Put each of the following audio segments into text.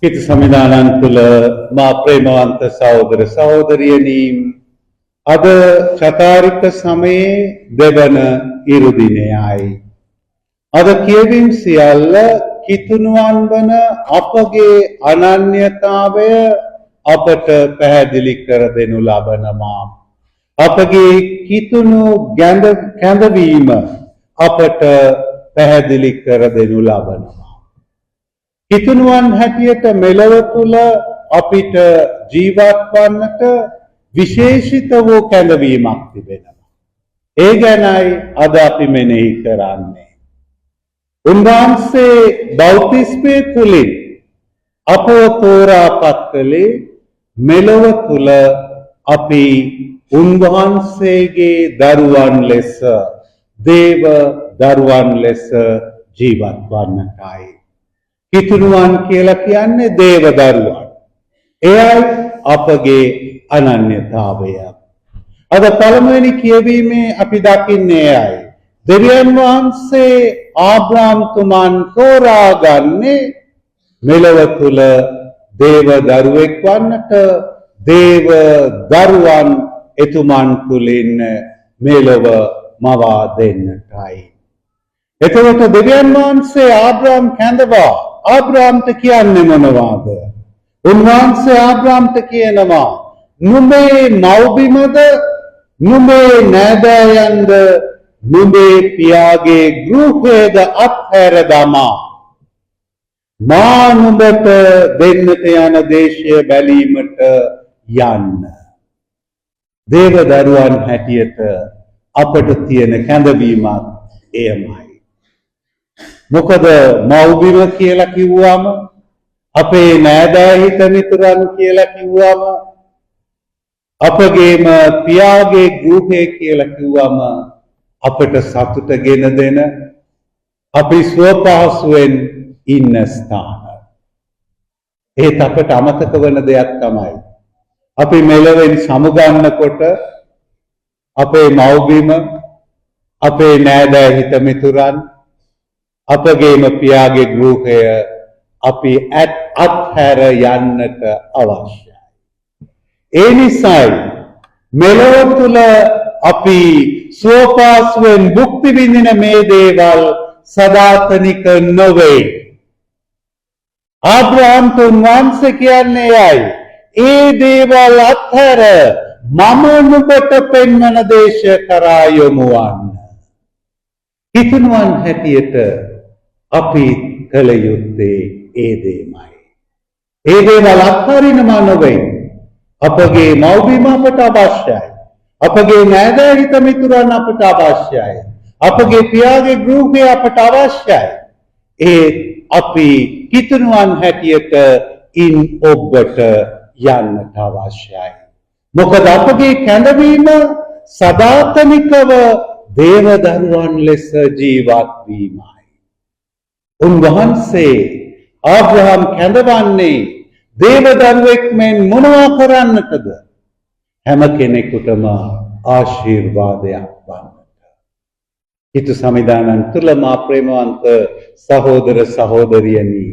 කිතු සමිඳාණන් තුළ මා ප්‍රේමවන්ත සහෝදර සහෝදරියනි, අද චතාරික සමයේ දෙවන ඉරුදිනයයි. අද කියවීම් සියල්ල කිතුණුවන් වන අපගේ අනන්‍යතාවය අපට පැහැදිලි කර දෙනු ලබනවා. අපගේ කිතුණු ගැඳ කැඳවීම අපට පැහැදිලි කර දෙනු ලබනවා. කිතුණුවන් හැටියට මෙලොව තුල අපිට ජීවත් වන්නට විශේෂිත වූ කැඳවීමක් තිබෙනවා. ඒ ගැනයි අද අපි මෙනෙහි කරන්නේ. උන්වහන්සේ බෞතිස්මය තුලින් අපව තෝරාපත් කළේ මෙලොව තුල අපි උන්වහන්සේගේ දරුවන් ලෙස, දේව දරුවන් ලෙස ජීවත් වන්නටයි. කිතුණුවන් කියලා කියන්නේ දේව දරුවන්. එයයි අපගේ අනන්‍යතාවය. අද පළමුවෙනි කියවීමේ අපි දකින්නේ එයයි. දෙවියන් වහන්සේ ආබ්‍රාම්තුමන් තෝරාගන්නේ මෙලොව තුල දේව දරුවෙක් වන්නට, දේව දරුවන් එතුමන් තුලින් මෙලොව මවා දෙන්නටයි. එතකොට දෙවියන් වහන්සේ ආබ්‍රාම් කැඳවා ආබ්‍රාම්ට කියන්නේ මොනවාද? උන්වහන්සේ ආබ්‍රාම්ට කියනවා, නුඹේ මව්බිමද, නුඹේ නෑදෑයන්ද, නුඹේ පියාගේ ගෘහයද අත්හැර දමා මා නුඹට දෙන්නට යන දේශය බැලීමට යන්න. දේව දරුවන් හැටියට අපට තියෙන කැඳවීමත් එයමයි. මොකද මව්බිම කියලා කිව්වම, අපේ නෑදෑ හිත මිතුරන් කියලා කිව්වම, අපගේම පියාගේ ගෘහය කියලා කිව්වම, අපට සතුට ගෙන දෙන, අපි සුව පහසුවෙන් ඉන්න ස්ථාන. ඒත් අපට අමතක වන දෙයක් තමයි, අපි මෙලොවෙන් සමුගන්නකොට අපේ මව්බිම, අපේ නෑදෑ හිත මිතුරන්, අපගේම පියාගේ ගෘහය අපි අත්හැර යන්නට අවශ්‍යයි. ඒ නිසායි මෙලොව තුල අපි සුවපහසුවෙන් භුක්ති විඳින මේ දේවල් සදාතනික නොවේ. ආබ්‍රහම්ට උන්වහන්සේ කියන්නේ එයයි. ඒ දේවල් අත්හැර මම නුඹට පෙන්වන දේශය කරා යොමු වන්න. කිතුණුවන් හැටියට අපි කළ යුත්තේ ඒ දේමයි. ඒ දේවල් අත්හරිනවා නොවේ. අපගේ මව්බිම අපට අවශ්‍යයි. අපගේ නෑදෑ හිත මිතුරන් අපට අවශ්‍යයි. අපගේ පියාගේ ගෘහය අපට අවශ්‍යයි. ඒත් අපි කිතුණුවන් හැටියට ඉන් ඔබ්බට යන්නට අවශ්‍යයි. මොකද අපගේ කැඳවීම සදාතනිකව දේවදරුවන් ලෙස ජීවත් වීමයි. උන්වහන්සේ ආබ්‍රහම් කැඳවන්නේ දේවදරුවෙක් මෙන් මොනවා කරන්නටද? හැම කෙනෙකුටම ආශිර්වාදයක් වන්නට. හිතු සමිඳාණන් තුළ මා ප්‍රේමවන්ත සහෝදර සහෝදරියනි,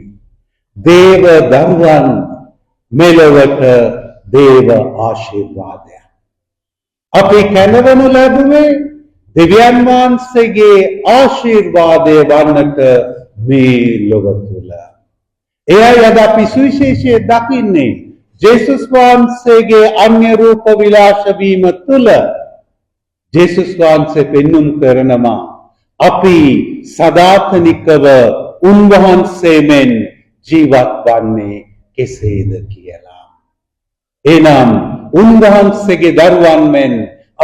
දේව දරුවන් මෙලොවට දේව ආශිර්වාදයක්. අපි කැඳවනු ලැබුවේ දෙවියන් වහන්සේගේ ආශිර්වාදය වන්නට මේ ලොව තුළ. එයයි අද අපි සුවිශේෂයේ දකින්නේ. ජේසුස් වහන්සේගේ අන්‍ය රූප විලාස වීම තුළ ජේසුස් වහන්සේ පෙන්නුම් කරනවා අපි සදාතනිකව උන්වහන්සේ මෙන් ජීවත් වන්නේ කෙසේද කියලා. එනම් උන්වහන්සේගේ දරුවන් මෙන්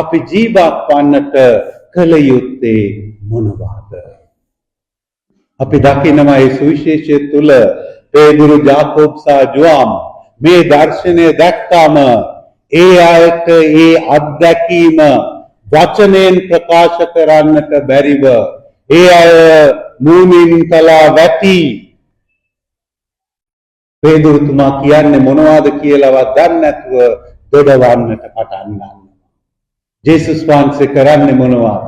අපි ජීවත් වන්නට කළ යුත්තේ මොනවාද? අපි දකිනවා ඒ සුවිශේෂය තුළ පේදුරු, ජාකෝබ් සහ ජුවාම් මේ දර්ශනය දැක්කාම ඒ අයට ඒ අත්දැකීම වචනයෙන් ප්‍රකාශ කරන්නට බැරිව ඒ අය මූණින් තලා වැටි පේදුරුතුමා කියන්නේ මොනවද කියලාවත් දන්නේ නැතුව දොඩවන්නට පටන් ගන්නවා. ජේසුස් වහන්සේ කරන්නේ මොනවද?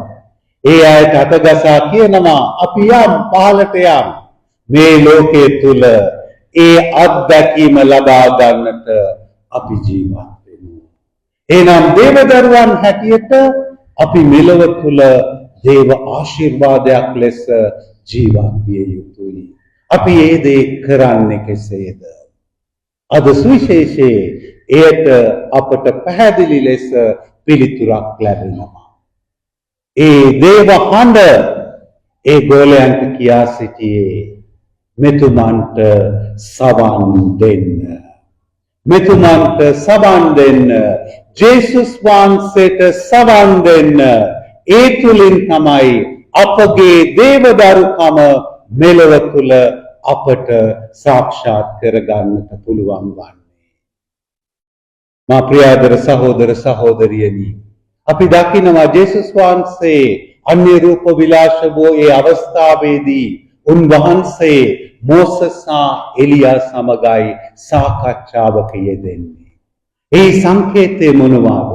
ඒ අයට අතගසා කියනවා, අපි යම් පහලට යම්. මේ ලෝකයේ තුල ඒ අත්දැකීම ලබා ගන්නට අපි ජීවත් වෙමු. එහෙනම් දේවදරුවන් හැටියට අපි මෙලොව තුල දේව ආශිර්වාදයක් ලෙස ජීවත් විය යුතුයි. අපි ඒ දේ කරන්නේ කෙසේද? අද සුවිශේෂයේ එයට අපට පැහැදිලි ලෙස පිළිතුරක් ලැබෙනවා. ඒ දේව හඬ ඒ ගෝලයන්ට කියා සිටියේ මෙතුමන්ට සවන් දෙන්න. මෙතුමන්ට සවන් දෙන්න. ජේසුස් වහන්සේට සවන් දෙන්න. ඒ තුලින් තමයි අපගේ දේවදරුකම මෙලොව තුල අපට සාක්ෂාත් කරගන්නට පුළුවන් වන්නේ. මා ප්‍රියාදර සහෝදර සහෝදරියනි, අපි දකිනවා ජේසුස් වහන්සේ අන්‍ය රූප විලාශ වූ ඒ අවස්ථාවේදී උන්වහන්සේ මෝසස් හා එලියා සමගයි සාකච්ඡාවක යෙදෙන්නේ. ඒ සංකේතය මොනවාද?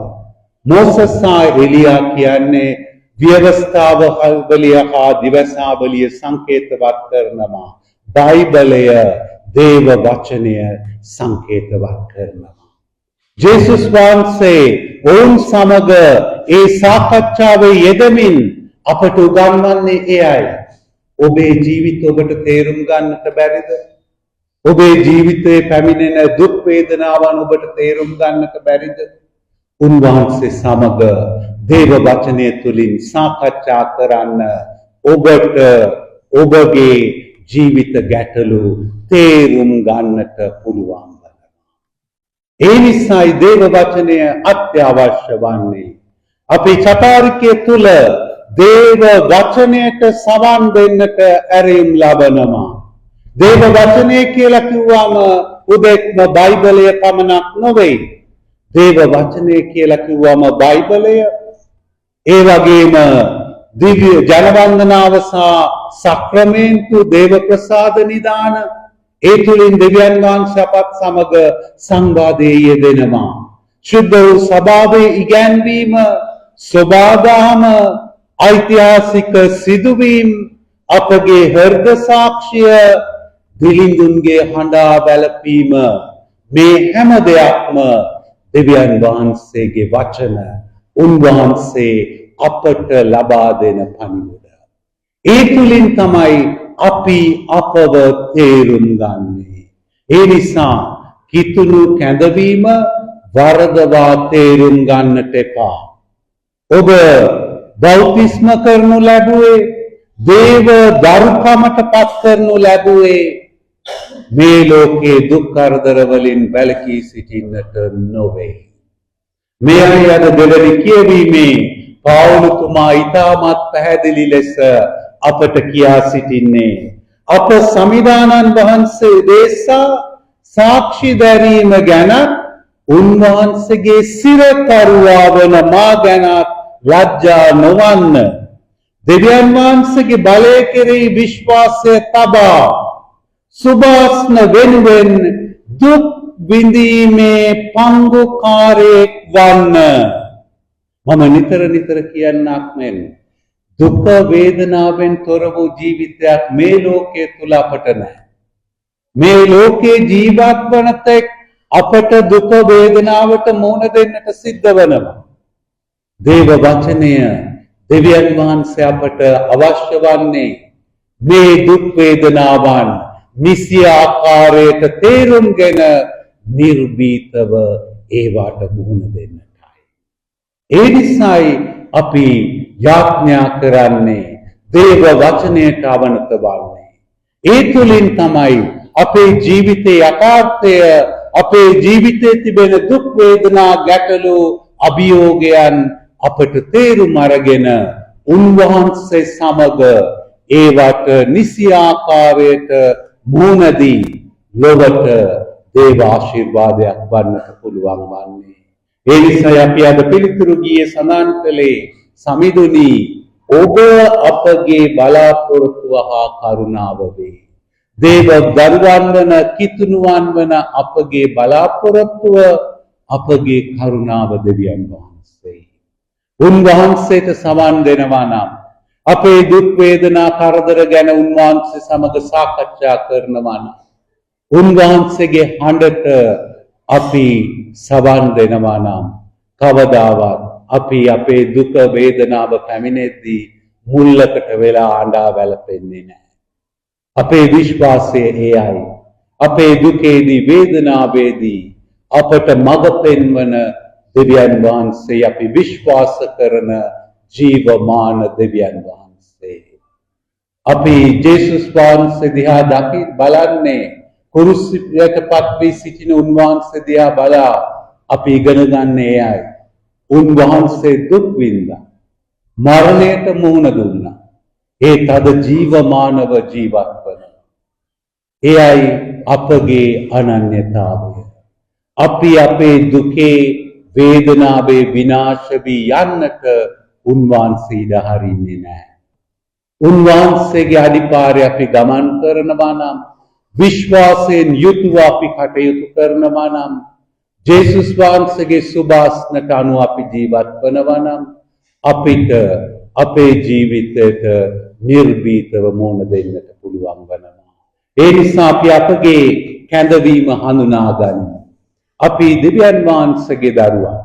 මෝසස් හා එලියා කියන්නේ ව්‍යවස්ථාව වලිය හා දිවසාවලිය සංකේතවත් කරනවා. බයිබලය, දේව වචනය සංකේතවත් කරනවා. ජේසුස් වහන්සේ ඔවුන් සමග ඒ සාකච්ඡාවේ යෙදමින් අපට උගන්වන්නේ එයයි. ඔබේ ජීවිත ඔබට තේරුම් ගන්නට බැරිද? ඔබේ ජීවිතයේ පැමිණෙන දුක් වේදනාවන් ඔබට තේරුම් ගන්නට බැරිද? උන්වහන්සේ සමග දේව වචනය තුලින් සාකච්ඡා කරන්න. ඔබට ඔබගේ ජීවිත ගැටලු තේරුම් ගන්නට පුළුවන් වෙනවා. ඒ නිසායි දේව වචනය අත්‍යවශ්‍ය වන්නේ. අපි චාරිකය තුල දේව වචනයට සවන් දෙන්නට ඇරයුම් ලබනවා. දේව වචනය කියලා කිව්වම හුදෙක්ම බයිබලය පමණක් නොවේ. දේව වචනය කියලා කිව්වම බයිබලය, ඒ වගේම දිව්‍ය ජනවන්දනාව සහ සක්‍රමේන්තු, දේව ප්‍රසාද නිදාන, ඒ තුලින් දෙවියන් වහන්සේ අපත් සමග සංවාදයේ යෙදෙනවා. ශුද්ධ වූ සභාවේ ඉගැන්වීම, සොබාදහම, ඓතිහාසික සිදුවීම්, අපගේ හෘද සාක්ෂිය, දිලිඳුන්ගේ හඬා වැළපීම, මේ හැම දෙයක්ම දෙවියන් වහන්සේගේ වචන, උන්වහන්සේ අපට ලබා දෙන පණිවුඩ. ඒ තුලින් තමයි අපි අපව තේරුම් ගන්නේ. ඒ නිසා කිතුණු කැඳවීම වරදවා තේරුම් ගන්නට එපා. ඔබ බෞතිස්ම කරනු ලැබුවේ, දේව දරුකමට පත් කරනු ලැබුවේ මේ ලෝකයේ දුක් කරදර වලින් වැළකී සිටින්නට නොවේ. මේ අය අද දෙවනි කියවීමේ පාවුලුතුමා ඉතාමත් පැහැදිලි ලෙස අපට කියා සිටින්නේ අප සමිඳාණන් වහන්සේ උදෙසා සාක්ෂි දැරීම ගැන, උන්වහන්සේගේ සිරකරුවා වන මා ගැනත් ලැජ්ජා නොවන්න. දෙවියන් වහන්සේගේ බලය කෙරෙහි විශ්වාසය තබා සුභාස්න වෙනුවෙන් දුක් විඳීමේ පංගුකාරයෙක් වන්න. මම නිතර නිතර කියන්නක් මෙන්, දුක වේදනාවෙන් තොර වූ ජීවිතයක් මේ ලෝකයේ තුල අපට නැහැ. මේ ලෝකේ ජීවත් වන තෙක් අපට දුක වේදනාවට මුහුණ දෙන්නට සිද්ධ වෙනවා. දේව වචනය, දෙවියන් වහන්සේ අපට අවශ්‍ය වන්නේ මේ දුක් වේදනාවන් නිසි ආකාරයට තේරුම්ගෙන නිර්භීතව ඒවාට මුහුණ දෙන්නටයි. ඒ නිසායි අපි යාඥා කරන්නේ, දේව වචනයට අවනත වන්නේ. ඒ තුලින් තමයි අපේ ජීවිතයේ යථාර්ථය, අපේ ජීවිතයේ තිබෙන දුක් වේදනා, ගැටලු, අභියෝගයන් අපට තේරුම් අරගෙන උන්වහන්සේ සමග ඒවට නිසි ආකාරයට මුහුණ දී ලොවට දේව ආශිර්වාදයක් වන්නට පුළුවන් වන්නේ. ඒ නිසායි අපි අද පිළිතුරු ගීයේ සඳහන් කළේ, සමිඳුනි, ඔබ අපගේ බලාපොරොත්තුව හා කරුණාව වේ. දේව දරුවන් වන, කිතුණුවන් වන අපගේ බලාපොරොත්තුව, අපගේ කරුණාව දෙවියන් වහන්සේ. උන්වහන්සේට සවන් දෙනවා නම්, අපේ දුක් වේදනා කරදර ගැන උන්වහන්සේ සමග සාකච්ඡා කරනවා නම්, උන්වහන්සේගේ හඬට අපි සවන් දෙනවා නම් කවදාවත් අපි අපේ දුක වේදනාව පැමිණෙද්දී මුල්ලකට වෙලා අඬා වැළපෙන්නේ නැහැ. අපේ විශ්වාසය එයයි. අපේ දුකේදී වේදනාවේදී අපට මඟ පෙන්වන දෙවියන් වහන්සේ අපි විශ්වාස කරන ජීවමාන දෙවියන් වහන්සේ. අපි ජේසුස් වහන්සේ දිහා දකි බලන්නේ කුරුසියට පත් වී සිටින උන්වහන්සේ දිහා බලා අපි ඉගෙන ගන්නේ එයයි. උන්වහන්සේ දුක් විඳා, මරණයට මුහුණ දුන්නා. ඒත් අද ජීවමානව ජීවත් වනවා. එයයි අපගේ අනන්‍යතාවය. අපි අපේ දුකේ වේදනාවේ විනාශ වී යන්නට උන්වහන්සේ ඉඩ හරින්නේ නැහැ. උන්වහන්සේගේ අඩිපාරේ අපි ගමන් කරනවා නම්, විශ්වාසයෙන් යුතුව අපි කටයුතු කරනවා නම්, ජේසුස් වහන්සේගේ සුභාස්නට අනුව අපි ජීවත් වෙනවා නම්, අපිට අපේ ජීවිතයට නිර්භීතව මුහුණ දෙන්නට පුළුවන් වෙනවා. ඒ නිසා අපි අපගේ කැඳවීම හඳුනා ගනිමු. අපි දෙවියන් වහන්සේගේ දරුවන්.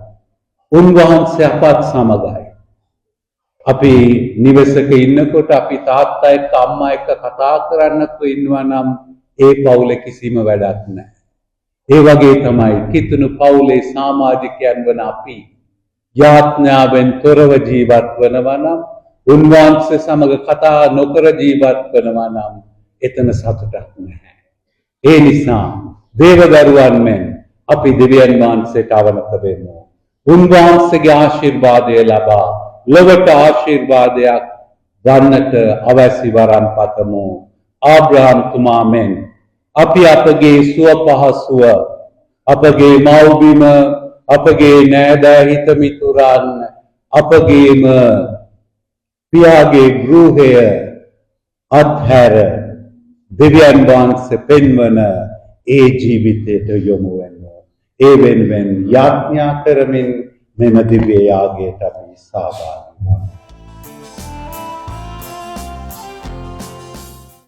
උන්වහන්සේ අපත් සමගයි. අපි නිවසක ඉන්නකොට අපි තාත්තා එක්ක අම්මා එක්ක කතා කරන්නත් ඉන්නවා නම් ඒ පවුලේ කිසිම වැඩක් නැහැ. ඒ වගේ තමයි කිතුණු පවුලේ සමාජිකයන් වන අපි යාඥාවෙන් තොරව ජීවත් වෙනවා නම්, උන්වහන්සේ සමග කතා නොකර ජීවත් වෙනවා නම් එතන සතුටක් නැහැ. ඒ නිසා දේවදරුවන් මෙන් අපි දෙවියන් වහන්සේට අවනත වෙමු. උන්වහන්සේගේ ආශිර්වාදය ලබා ලොවට ආශිර්වාදයක් ගන්නට අවැසි වරම් පතමු. ආබ්‍රහම් තුමා මෙන් අපි අපගේ සුව පහසුව, අපගේ මව්බිම, අපගේ නෑදෑ හිතමිතුරන්, අපගේම පියාගේ ගෘහය අත්හැර දෙවියන් වහන්සේ පෙන්වන ඒ ජීවිතයට යොමු වෙමු. ඒ වෙනුවෙන් යාඥා කරමින් මෙම දිව්‍ය යාගයට අපි සහභාගී වමු.